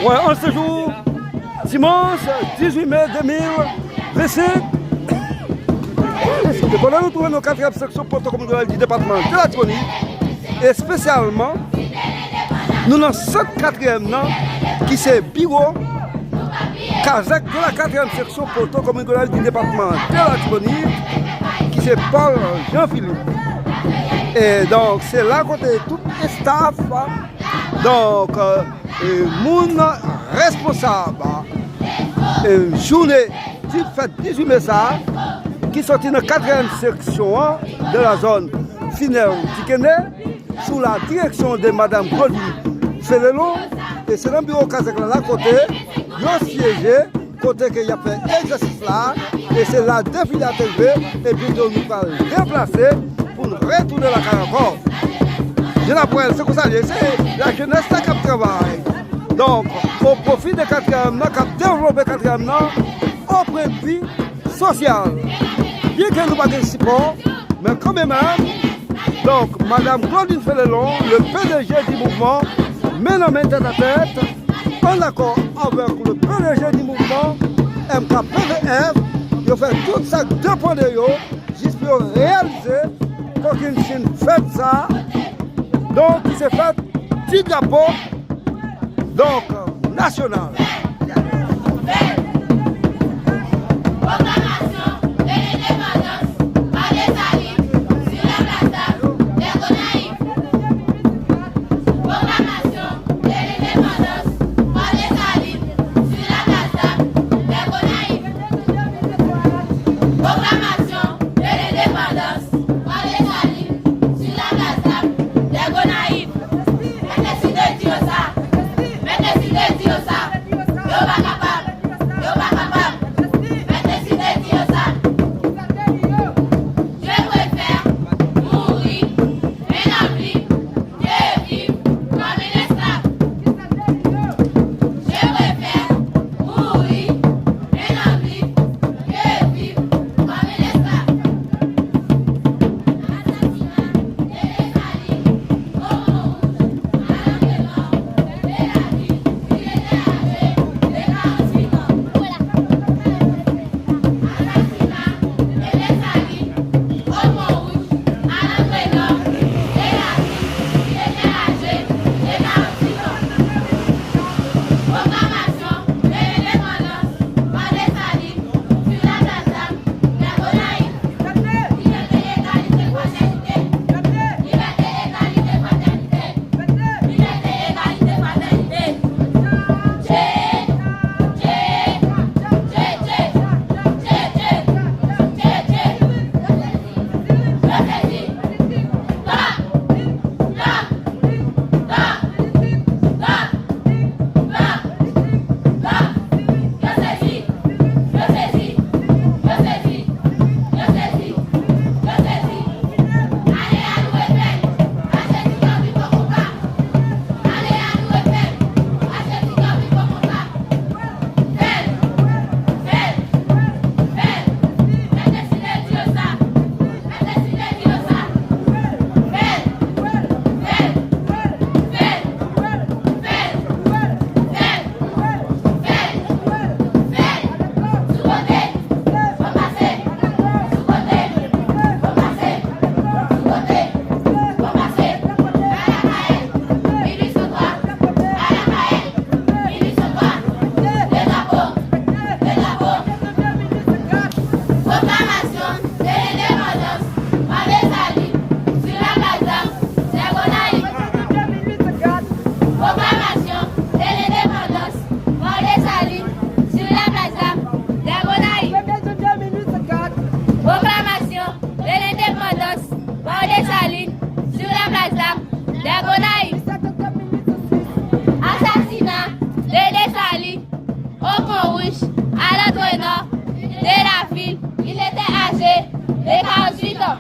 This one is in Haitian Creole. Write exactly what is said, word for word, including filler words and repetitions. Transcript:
An se jou, dimanch dizuit me de mil vennsenk, pandan nou twouve nou katriyèm seksyon Poto Komin Gonayiv di depatman de Latibonit, espesyalman, nou nan sant katriyèm nan, ki se biwo kazèk de la katriyèm seksyon Poto Komin Gonayiv di depatman de Latibonit, ki se Paul Jean Philippe. E donk, se la kote tout estaf, donk, e, moun responsab, e, jounen di fèt dizuit me sa a, ki soti nan katriyèm seksyon an, de la zòn Finèl Tikene, sou la direksyon de Madam Claudine Felelon, e se nan biwo kazèk la, la kote yo syeje, kote ke y ap fè egzèsis la, e se la defile a te rive, e byento nou pral deplase pou n retounen lakay ankò. Jan n ap wè l, se konsa l ye, se lajenès la k ap travay. Donk, o pwofi de katriyèm nan, k ap devlope katriyèm nan, o pwennvi sosyal. Byenke nou pa gen sipò, men kanmenm, donk, Madam Claudine Felelon, le P D G du mouvement, men nan men tèt a tèt, an akò avèk le P D G du mouvement, M K P V F, yo fè tout sa k depann de yo, jis pou yo reyalize kokennchenn fèt sa a, donk, ki se fèt ti drapo, donk, nasyonal. Pwoklamasyon de lendepandans pa Desalin sou la plas dam dè Gonayiv. Pwoklamasyon de lendepandans pa Desalin sou la plas dam dè Gonayiv. Pwoklamasyon de lendepandans pa Desalin sou la plas dam dè Gonayiv. Mèt Desalin di yo sa. Mèt Desalin di yo sa. Yo pa kapab. Yo pa kapab. Mèt Desalin di yo sa. Je préfère mourir un homme libre que vivre comme un esclave. Je préfère mourir un homme libre que vivre comme un esclave. Assassinat de Desalin au Mont Rouge, à l'angle nord de la ville, il était âgé de quarante-huit ans. Assassinat de Desalin au Mont Rouge, à l'angle nord de la ville, il était âgé de quarante-huit ans. Pwoklamasyon de lendepandans pa Desalin sou la plas dam dè Gonayiv. Libète, egalite, fratènite. Libète, egalite, fratènite. Libète, egalite, fratènite. Tchee, tchee, tchee, tchee. Yo sezi. Stop. Stop. Stop. Stop. Stop. Stop. Yo sezi. Yo sezi. Yo sezi. Yo sezi. Yo sezi. Ale a nou repèn. Mache ti kanpi poko pa. Ale a nou repèn. Mache ti kanpi poko pa. Fèl. Fèl. Fèl. Mèt Desalin di yo sa. Mèt Desalin di yo sa. Fèl. Fèl. Fèl. Fèl. Fèl. Fèl. Sou kote. Bon pase. Sou kote. Bon pase. Sou kote. Bon pase. Alakayèl. Minuit cent trois. Alakayèl. Minuit cent trois. De drapo. De drapo. Pwoklamasyon de lendepandans pa Desalin sou la plas dam dè Gonayiv. Pwoklamasyon de lendepandans pa Desalin sou la plas dam dè Gonayiv. Pwoklamasyon de lendepandans pa Desalin sou la plas dam dè Gonayiv. Assassinat de Desalin au Mont Rouge, à l'angle nord de la ville. Il était âgé de quarante-huit ans.